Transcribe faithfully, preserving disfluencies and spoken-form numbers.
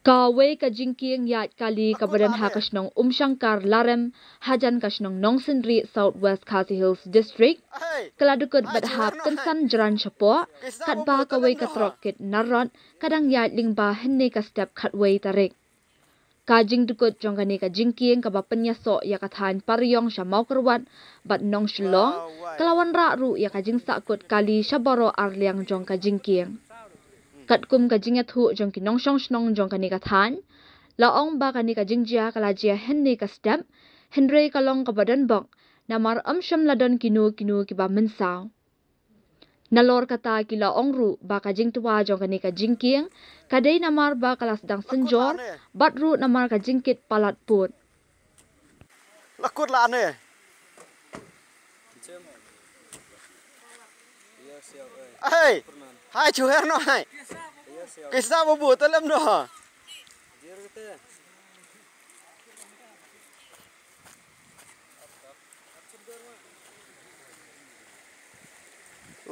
Kawei ka jingkieng ïaid kali kaba don ha ka shnong Umshangkar Larem, hajan ka shnong Nongsynrieh, South West Khasi Hills District, ka la dukut bad hap kynsan jran shapoh, katba kawei ka trok kit narrot ka dang ïaid lyngba hynne ka step khatwei tarik. Ka jingdukut jong kane ka jingkieng kaba pynïasoh ïa ka thaiñ Pariong sha Mawkyrwat bad Nongshillong, ka la wanrah ruh ïa ka jingsahkut kali sha baroh arliang jong ka jingkieng. Katkum ka jingïathuh jong ki nongshong shnong jong kane ka thaiñ, la ong ba kane ka jingjia ka la jia hynne ka step, hynrei ka long kaba donbok, namar ym shym la don kino kino kiba mynsaw. Nalor kata ki la ong ruh ba ka jingtwa jong kane ka jingkieng ka dei namar ba ka la sdang synjor, bad ruh namar ka jingkit palat pud. La kut la ne. Hey, hai chuher no hai. Kisa bu bu telem no.